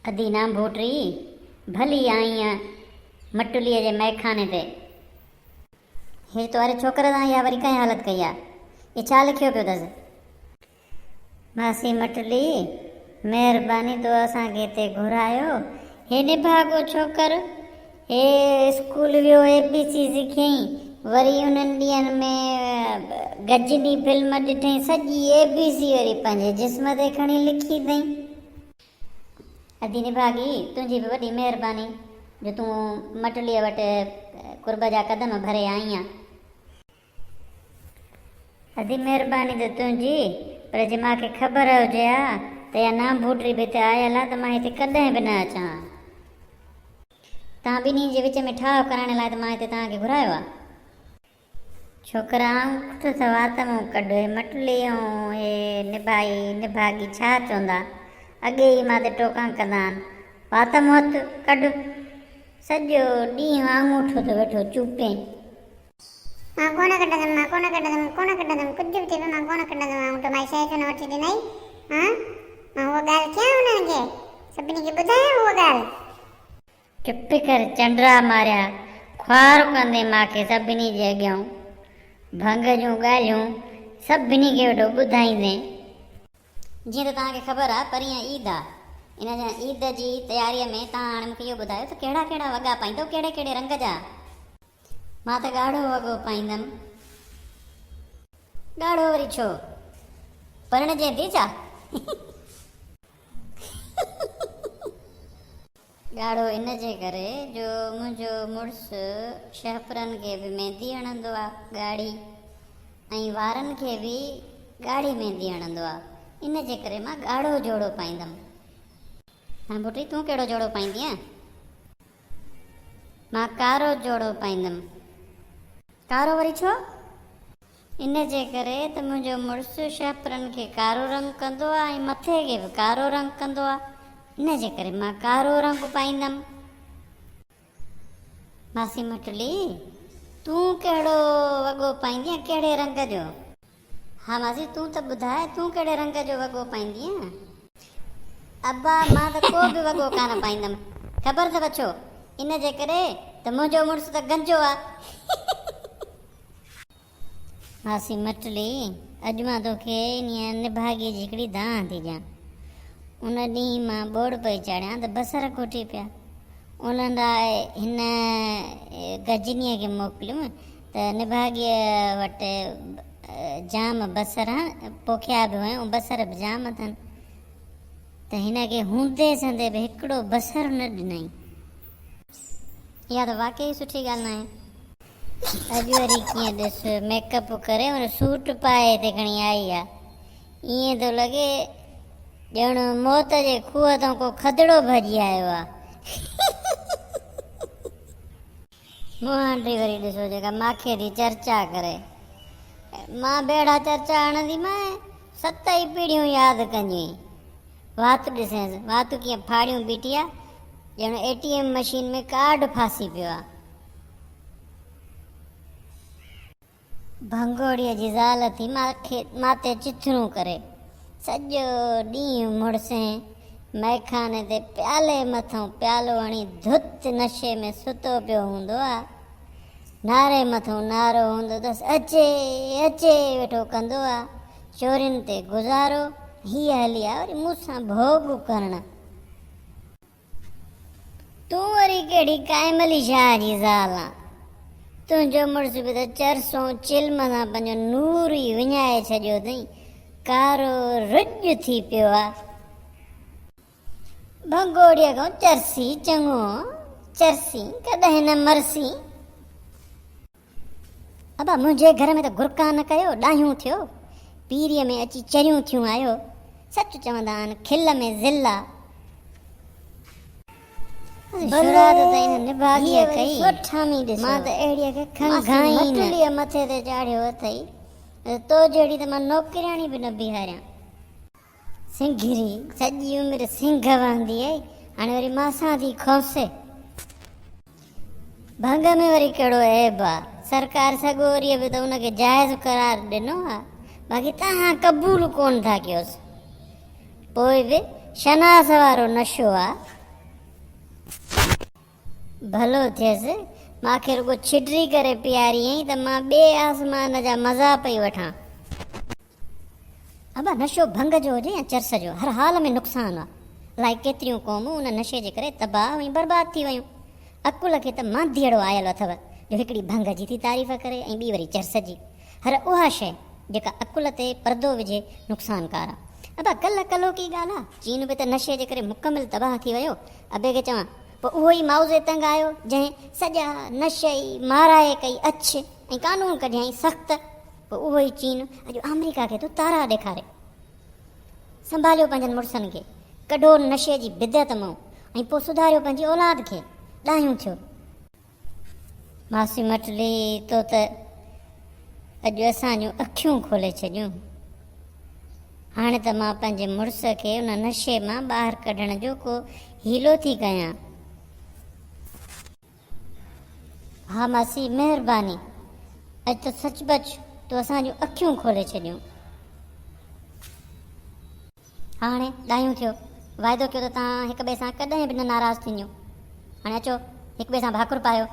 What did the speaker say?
ادي نانڀوٽري، ڀلي آئينء مٽليء جي مئخاني تي. هي تو واري ڇوڪر سان اها وري ڪنهن حالت ڪئي آ؟ هي ڇا لکيو پيو اٿس؟ ماسي مٽلي، مهرباني تو اسان کي هتي گهرايو. هي نڀاڳو ڇوڪر، هي اسڪول ويو اي بي سي سکيائين، وري انهن ڏينهن ۾ غزني فلم ڏٺائين، سڄي اي بي سي وري پنهنجي جسم تي کڻي لکي اٿائين. ادي نڀاڳي، تنهنجي به وڏي مهرباني جو تون مٽليء وٽ قرب جا قدم ڀري آئينء. ادي مهرباني ته تنهنجي، پر جي مان کي خبر هجي ها ته اها نانڀوٽري به هتي آيل آ ته مان هتي ڪڏهن به نه اچان ها. توهان ٻنهي جي وچ ۾ ٺاهه ڪرائڻ لاء ته مان هتي توهان کي گهرايو آ. ڇوڪرا آڱوٺ ته وات مون ڪڍ، هي مٽلي ۽ هي نڀائي نڀاڳي ڇا چوندا، اڳي ئي مان تي ٽوڪان ڪندا آهن، وات مون هٿ ڪڍ، سڄو ڏينهن آڱوٺو ٿو ويٺو چوپين. مان ڪونه ڪڍندم، مان ڪونه ڪڍندم، ڪونه ڪڍندم، ڪجهه به ٿئي پيو مان ڪونه ڪڍندم آڱوٺو، مائي شيء ڇو نه وٺي ڏنائين، هان؟ مان هوء ڳالهه ڪيان انهن کي، سڀني کي ٻڌايان هوء ڳالهه. چپ ڪر چنڊرا ماريا، خوار ڪندين مان کي سڀني جي اڳيان، ڀنگ جون ڳالهيون سڀني کي ويٺو ٻڌائيندين. جيئن ته توهان کي خبر آ پرينء عيد آ، ان عيد جي تياريء ۾ توهان هاڻي مون کي اهو ٻڌايو ته ڪهڙا ڪهڙا وڳا پائيندؤ، ڪهڙي ڪهڙي رنگ جا؟ مان ته ڳاڙهو وڳو پائيندم. ڳاڙهو وري ڇو؟ پرڻجين ٿي ڇا؟ ڳاڙهو ان جي ڪري جو منهنجو مڙس شهپرن کي به ميندي هڻندو آ ڳاڙهي ۽ وارن کي به ڳاڙهي ميندي هڻندو آ ان جي ڪري مان ڳاڙهو جوڙو پائيندم. هان ڀٽي تون ڪهڙو جوڙو پائيندينء؟ مان ڪارو جوڙو پائيندم. ڪارو وري ڇو؟ ان جي ڪري ته منهنجو مڙس شهپرن کي ڪارو رنگ ڪندو آ ۽ مٿي کي به ڪارو رنگ ڪندو آ، ان جي ڪري مان ڪارو رنگ پائيندم. ماسي مٽلي، تون ڪهڙو وڳو پائيندينء، ڪهڙي رنگ جو؟ ها ماسي، تون ته ٻڌاء، تون ڪهڙي رنگ جو وڳو پائيندينء؟ ابا، مان ته ڪو به وڳو ڪانه پائيندم. خبر اٿئي ڇو؟ ان جي ڪري ته منهنجو مڙس ته گنجو آ. ماسي مٽلي، اڄ مان توکي انهيء نڀاڳيء جي هڪڙي دانهن ٿي ڏيان. ان ڏينهن مان ٻوڙ پئي چاڙهيان ته بصر کوٽي پيا. ان لاء هن گجنيء کي موڪليم ته نڀاڳيء وٽ جام بصر پوکيا به هئائين ۽ بصر به جام اٿن ته هن کي هوندي سندي به هڪڙو بصر نه ڏنائين. اها ته واقعي سٺي ڳالهه ناهي. اڄ وري ڪيئن ڏس ميڪ اپ ڪري وري سوٽ پائي هتي کڻي آئي آ. ائين ٿو لڳي ڄڻ موت جي کوهه تان ڪو کدڙو ڀڄي آيو آ. مهانڊي وري ڏسو جيڪا ماکي ٿي چرچا ڪري. مان به اهڙا چرچا هڻنديمانء ست ئي پيڙهيون ياد ڪنديون. وات ڏسينس وات ڪيئن ڦاڙيون بيٺي آ ڄڻ اي ٽي ايم مشين ۾ ڪارڊ ڦاسي پيو آ. ڀنگوڙيء جي زال ٿي ماتي چٿرون ڪري. سڄو ڏينهن مڙسين مئخاني تي پيالي مٿئون پيالو هڻي ڌت نشي ۾ ستو پيو هوندو آ. نعري مٿئون نعرو هوندو اٿس، اچي اچي ويٺو ڪندو آ. چورين تي گذارو، هيء هلي آ وري مون سان ڀوڳ ڪرڻ. تون وري ڪهڙي قائم علي شاهه جي زال آن؟ تنهنجو مڙس به ته چرس ۽ چلم سان پنهنجو نور ئي وڃائي ڇڏيو اٿئي، ڪارو رڄ ٿي پيو آ. ڀنگوڙيء کان چرسي چڱو، چرسين ڪڏهن نه مرسين. ابا منهنجي گهر ۾ ته گرڪان نه ڪيو، ڏاهيون ٿيو، پيريء ۾ اچي چريون ٿيون آهيو، سچ چوندا آهن کل ۾ ذل آ. شروعات ته ان نڀاڳيء ڪئي، مان ته اهڙيء کي کنگهان ئي نه. مٽليء مٿي تي چاڙهيو اٿئي، تو جهڙي ته مان نوڪرياڻي به نه بيهاريان. سنگهري، سڄي عمر سنگهه وهندي آئي، هاڻي وري ماسان ٿي کونسي. ڀنگ ۾ وري ڪهڙو عيب آ؟ سرڪار سڳوريء به ته ان کي جائز قرار ڏنو آ، باقي توهان قبول ڪونه ٿا ڪيوس. پوء به شناس وارو نشو آ. ڀلو ٿيس، مان کي رڳو ڇڊري ڪري پياريائين ته مان ٻئي آسمان جا مزا پئي وٺان. ابا نشو ڀنگ جو هجي يا چرس جو هر حال ۾ نقصان آ. الائي ڪيتريون قومون ان نشي جي ڪري تباهه ۽ برباد ٿي ويون. عقل کي ته مانڌيئڙو آيل اٿو جو هڪڙي ڀنگ جي ٿي تعريف ڪري ۽ ٻي وري چرس جي. هر اها شيء جيڪا عقل تي پردو وجهي نقصانڪار آ. ابا ڪلهه ڪلهوڪي ڳالهه آ، چين به ته نشي جي ڪري مڪمل تباهه ٿي ويو. ابي کي چوان پوء اهو ئي مائوزي تنگ آيو جنهن سڄا نشئي مارائي ڪئي اڇ ۽ قانون ڪڍيائين سخت. پوء اهو ئي چين اڄ آمريڪا کي ٿو تارا ڏيکاري. سنڀاليو پنهنجن مڙسن کي، ڪڍو نشي جي بدعت مئون ۽ پوء سڌاريو پنهنجي اولاد کي. ڏاهيون ٿيو. ماسي مٽلي تو ته اڄ اسان جون اکيون کولي ڇڏيون. هاڻي ته مان پنهنجي مڙس کي ان نشي مان ٻاهر ڪڍڻ جو ڪو حيلو ٿي ڪيان. ها ماسي مهرباني اڄ ته سچ پچ تو اسان جون اکيون کولي ڇڏيون. ها هاڻي ڏاهيون ٿيو. واعدو ڪيو ته توهان هڪ ٻئي سان ڪڏهن به نه ناراض ٿينديون. هاڻي اچو هڪ ٻئي سان ڀاڪر پايو.